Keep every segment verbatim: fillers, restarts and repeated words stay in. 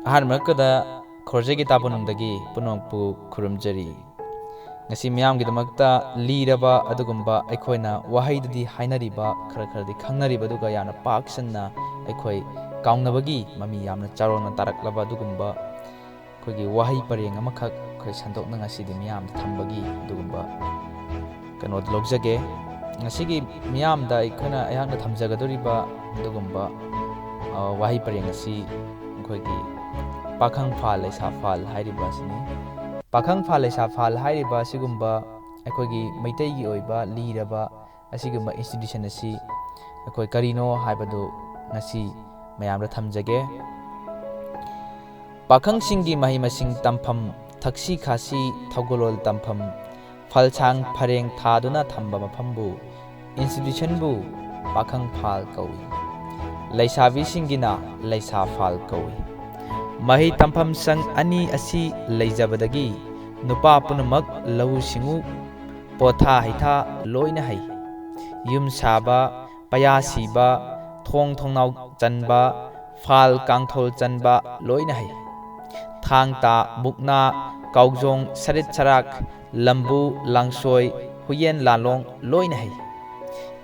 ꯑꯍꯥꯟꯕ ꯃꯛꯇꯗ ꯈꯣꯔꯖꯦꯒꯤ ꯇꯥꯕꯣꯅꯨꯡꯗꯒꯤ ꯄꯨꯝꯅꯃꯛꯄꯨ ꯈꯨꯔꯨꯝꯖꯔꯤ꯫ ꯉꯁꯤ ꯃꯤꯌꯥꯝꯒꯤꯗꯃꯛꯇ ꯂꯤꯔꯕ ꯑꯗꯨꯒꯨꯝꯕ ꯑꯩꯈꯣꯏꯅ ꯋꯥꯍꯩꯗꯗꯤ ꯍꯥꯏꯅꯔꯤꯕ, ꯈꯔ ꯈꯔꯗꯤ ꯈꯪꯅꯔꯤꯕ, ꯑꯗꯨꯒ ꯌꯥꯝꯅ ꯄꯥꯛ ꯁꯟꯅ ꯑꯩꯈꯣꯏ ꯀꯥꯎꯅꯕꯒꯤ ꯃꯃꯤ ꯌꯥꯝꯅ ꯆꯥꯎꯔꯥꯛꯅ ꯇꯥꯔꯛꯂꯕ ꯑꯗꯨꯒꯨꯝꯕ ꯑꯩꯈꯣꯏꯒꯤ ꯋꯥꯍꯩ ꯄꯔꯦꯡ ꯑꯃꯈꯛ ꯑꯩꯈꯣꯏ ꯁꯟꯗꯣꯛꯅ ꯉꯁꯤꯗꯤ ꯃꯤꯌꯥꯝꯗ ꯊꯝꯕꯒꯤ ꯑꯗꯨꯒꯨꯝꯕ ꯀꯩꯅꯣꯗꯨ ꯂꯧꯖꯒꯦ꯫ ꯉꯁꯤꯒꯤ ꯃꯤꯌꯥꯝꯗ ꯑꯩꯈꯣꯏꯅ, ꯑꯩꯍꯥꯛꯅ ꯊꯝꯖꯒꯗꯧꯔꯤꯕ ꯑꯗꯨꯒꯨꯝꯕ, ꯑ, ꯋꯥꯍꯩ ꯄꯔꯦꯡ ꯑꯁꯤ ꯑꯩꯈꯣꯏꯒꯤ ꯄꯥꯈꯪ ꯐꯥꯜ ꯂꯩꯁꯥ ꯐꯥꯜ ꯍꯥꯏꯔꯤꯕ ꯑꯁꯤꯅꯤ꯫ ꯄꯥꯈꯪ ꯐꯥꯜ ꯂꯩꯁꯥ ꯐꯥꯜ ꯍꯥꯏꯔꯤꯕ ꯑꯁꯤꯒꯨꯝꯕ ꯑꯩꯈꯣꯏꯒꯤ ꯃꯩꯇꯩꯒꯤ ꯑꯣꯏꯕ ꯂꯤꯔꯕ ꯑꯁꯤꯒꯨꯝꯕ institution ꯑꯁꯤ ꯑꯩꯈꯣꯏ ꯀꯔꯤꯅꯣ ꯍꯥꯏꯕꯗꯨ ꯉꯁꯤ ꯃꯌꯥꯝꯗ ꯊꯝꯖꯒꯦ꯫ ꯄꯥꯈꯪꯁꯤꯡꯒꯤ ꯃꯍꯩ ꯃꯁꯤꯡ ꯇꯝꯐꯝ, ꯊꯛꯁꯤ ꯈꯥꯁꯤ ꯊꯧꯒꯜꯂꯣꯟ ꯇꯝꯐꯝ, ꯐꯜꯁꯥꯡ ꯐꯔꯦꯡ ꯊꯥꯗꯨꯅ ꯊꯝꯕ ꯃꯐꯝꯕꯨ, institutionꯕꯨ ꯄꯥꯈꯪ ꯐꯥꯜ ꯀꯧꯏ꯫ ꯂꯩꯁꯥꯕꯤꯁꯤꯡꯒꯤꯅ ꯂꯩꯁꯥ ꯐꯥꯜ ꯀꯧꯏ꯫ ꯃꯍꯩ ꯇꯝꯐꯝ ꯁꯪ ꯑꯅꯤ ꯑꯁꯤ ꯂꯩꯖꯕꯗꯒꯤ ꯅꯨꯄꯥ ꯄꯨꯝꯅꯃꯛ ꯂꯧꯎ ꯁꯤꯡꯎ, ꯄꯣꯊꯥ ꯍꯩꯊꯥ ꯂꯣꯏꯅ ꯍꯩ꯫ ꯌꯨꯝ ꯁꯥꯕ, ꯄꯌꯥ ꯁꯤꯕ, ꯊꯣꯡ ꯊꯣꯡꯅꯥꯎ ꯆꯟꯕ, ꯐꯥꯜ ꯀꯥꯡꯊꯣꯜ ꯆꯟꯕ ꯂꯣꯏꯅ ꯍꯩ꯫ ꯊꯥꯡ ꯇꯥ, ꯃꯨꯛꯅꯥ, ꯀꯥꯎꯖꯣꯡ, ꯁꯔꯤꯠ ꯁꯔꯥꯛ, ꯂꯝꯕꯨ, ꯂꯥꯡꯁꯣꯏ, ꯍꯨꯌꯦꯟ ꯂꯥꯂꯣꯡ ꯂꯣꯏꯅ ꯍꯩ꯫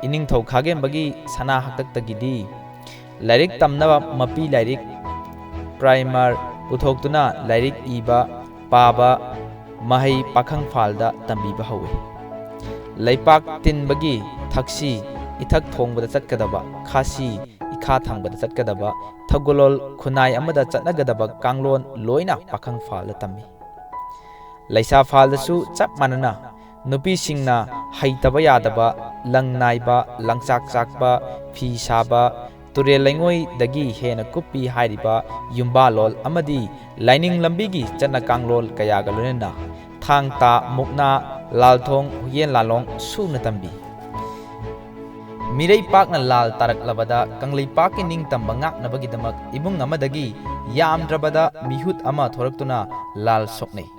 ꯏꯅꯤꯡꯊꯧ ꯈꯥꯒꯦꯝꯕꯒꯤ ꯁꯅꯥ ꯍꯥꯛꯇꯛꯇꯒꯤꯗꯤ ꯂꯥꯏꯔꯤꯛ ꯇꯝꯅꯕ ꯃꯄꯤ ꯂꯥꯏꯔꯤꯛ, primer, ꯄꯨꯊꯣꯛꯇꯨꯅ ꯂꯥꯏꯔꯤꯛ ꯏꯕ, ꯄꯥꯕ, ꯃꯍꯩ ꯄꯥꯈꯪ ꯐꯥꯜꯗ ꯇꯝꯕꯤꯕ ꯍꯧꯏ꯫ ꯂꯩꯄꯥꯛ ꯇꯤꯟꯕꯒꯤ ꯊꯛꯁꯤ, ꯏꯊꯛ ꯊꯣꯡꯕꯗ ꯆꯠꯀꯗꯕ, ꯈꯥꯁꯤ, ꯏꯈꯥ ꯊꯪꯕꯗ ꯆꯠꯀꯗꯕ, ꯊꯧꯒꯜꯂꯣꯟ ꯈꯨꯟꯅꯥꯏ ꯑꯃꯗ ꯆꯠꯅꯒꯗꯕ ꯀꯥꯡꯂꯣꯟ ꯂꯣꯏꯅ ꯄꯥꯈꯪ ꯐꯥꯜꯗ ꯇꯝꯃꯤ꯫ ꯂꯩꯁꯥ ꯐꯥꯜꯗꯁꯨ ꯆꯞ ꯃꯥꯟꯅꯅ ꯅꯨꯄꯤꯁꯤꯡꯅ ꯍꯩꯇꯕ ꯌꯥꯗꯕ, ꯂꯪ ꯅꯥꯏꯕ, ꯂꯪꯆꯥꯛ ꯆꯥꯛꯄ, ꯐꯤ ꯁꯥꯕ, ꯇꯨꯔꯦꯜ ꯂꯩꯉꯣꯏꯗꯒꯤ ꯍꯦꯟꯅ ꯀꯨꯞꯄꯤ ꯍꯥꯏꯔꯤꯕ ꯌꯨꯝꯕꯥꯂꯣꯜ ꯑꯃꯗꯤ ꯂꯥꯏꯅꯤꯡ ꯂꯝꯕꯤꯒꯤ ꯆꯠꯅ ꯀꯥꯡꯂꯣꯟ ꯀꯌꯥꯒ ꯂꯣꯏꯅꯅ ꯊꯥꯡ ꯇꯥ, ꯃꯨꯛꯅꯥ, ꯂꯥꯜꯊꯣꯡ, ꯍꯨꯌꯦꯟ ꯂꯥꯂꯣꯡ ꯁꯨꯅ ꯇꯝꯕꯤ꯫ ꯃꯤꯔꯩ ꯄꯥꯛꯅ ꯂꯥꯜ ꯇꯥꯔꯛꯂꯕꯗ ꯀꯪꯂꯩꯄꯥꯛꯀꯤ ꯅꯤꯡꯇꯝꯕ ꯉꯥꯛꯅꯕꯒꯤꯗꯃꯛ ꯏꯃꯨꯡ ꯑꯃꯗꯒꯤ ꯌꯥꯝꯗ꯭ꯔꯕꯗ ꯃꯤꯍꯨꯠ ꯑꯃ ꯊꯣꯔꯛꯇꯨꯅ ꯂꯥꯜ ꯁꯣꯛꯅꯩ꯫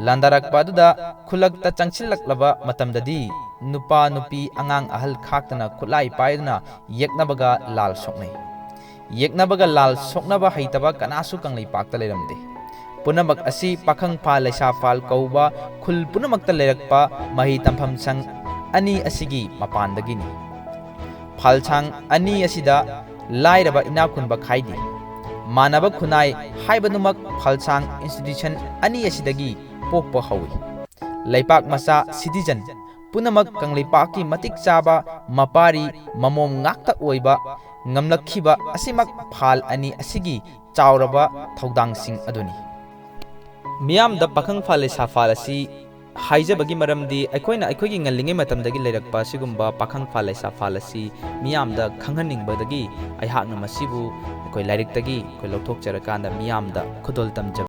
ꯂꯥꯟꯗꯥꯔꯛꯄ ꯑꯗꯨꯗ ꯈꯨꯜꯂꯛꯇ ꯆꯪꯁꯤꯜꯂꯛꯂꯕ ꯃꯇꯝꯗꯗꯤ ꯅꯨꯄꯥ ꯅꯨꯄꯤ ꯑꯉꯥꯡ ꯑꯍꯜ ꯈꯥꯛꯇꯅ ꯈꯨꯠꯂꯥꯏ ꯄꯥꯏꯗꯨꯅ ꯌꯦꯛꯅꯕꯒ ꯂꯥꯜ ꯁꯣꯛꯅꯩ꯫ ꯌꯦꯛꯅꯕꯒ ꯂꯥꯜ ꯁꯣꯛꯅꯕ ꯍꯩꯇꯕ ꯀꯅꯥꯁꯨ ꯀꯪꯂꯩꯄꯥꯛꯇ ꯂꯩꯔꯝꯗꯦ꯫ ꯄꯨꯝꯅꯃꯛ ꯑꯁꯤ ꯄꯥꯈꯪꯐꯥꯜ ꯂꯩꯁꯥꯐꯥꯜ ꯀꯧꯕ ꯈꯨꯜ ꯄꯨꯝꯅꯃꯛꯇ ꯂꯩꯔꯛꯄ ꯃꯍꯩ ꯇꯝꯐꯝ ꯁꯪ ꯑꯅꯤ ꯑꯁꯤꯒꯤ ꯃꯄꯥꯟꯗꯒꯤꯅꯤ꯫ ꯐꯥꯜꯁꯥꯡ ꯑꯅꯤ ꯑꯁꯤꯗ ꯂꯥꯏꯔꯕ ꯏꯅꯥꯛ ꯈꯨꯟꯕ ꯈꯥꯏꯗꯦ꯫ ꯃꯥꯟꯅꯕ ꯈꯨꯟꯅꯥꯏ ꯍꯥꯏꯕꯗꯨꯃꯛ ꯐꯥꯜꯁꯥꯡ institution ꯑꯅꯤ ꯑꯁꯤꯗꯒꯤ ꯄꯣꯛꯄ ꯍꯧꯏ꯫ ꯂꯩꯄꯥꯛ ꯃꯆꯥ citizen ꯄꯨꯝꯅꯃꯛ ꯀꯪꯂꯩꯄꯥꯛꯀꯤ ꯃꯇꯤꯛ ꯆꯥꯕ ꯃꯄꯥꯔꯤ ꯃꯃꯣꯝ ꯉꯥꯛꯇ ꯑꯣꯏꯕ ꯉꯝꯂꯛꯈꯤꯕ ꯑꯁꯤꯃꯛ ꯐꯥꯜ ꯑꯅꯤ ꯑꯁꯤꯒꯤ ꯆꯥꯎꯔꯕ ꯊꯧꯗꯥꯡꯁꯤꯡ ꯑꯗꯨꯅꯤ꯫ ꯃꯤꯌꯥꯝꯗ ꯄꯥꯈꯪ ꯐꯥꯜ ꯂꯩꯁꯥ ꯐꯥꯜ ꯑꯁꯤ ꯍꯥꯏꯖꯕꯒꯤ ꯃꯔꯝꯗꯤ ꯑꯩꯈꯣꯏꯅ ꯑꯩꯈꯣꯏꯒꯤ ꯉꯜꯂꯤꯉꯩ ꯃꯇꯝꯗꯒꯤ ꯂꯩꯔꯛꯄ ꯑꯁꯤꯒꯨꯝꯕ ꯄꯥꯈꯪ ꯐꯥꯜ ꯂꯩꯁꯥ ꯐꯥꯜ ꯑꯁꯤ ꯃꯤꯌꯥꯝꯗ ꯈꯪꯍꯟꯅꯤꯡꯕꯗꯒꯤ ꯑꯩꯍꯥꯛꯅ ꯃꯁꯤꯕꯨ ꯑꯩꯈꯣꯏ ꯂꯥꯏꯔꯤꯛꯇꯒꯤ ꯑꯩꯈꯣꯏ ꯂꯧꯊꯣꯛꯆꯔꯀꯥꯟꯗ ꯃꯤꯌꯥꯝꯗ ꯈꯨꯗꯣꯜ ꯇꯝꯖꯕ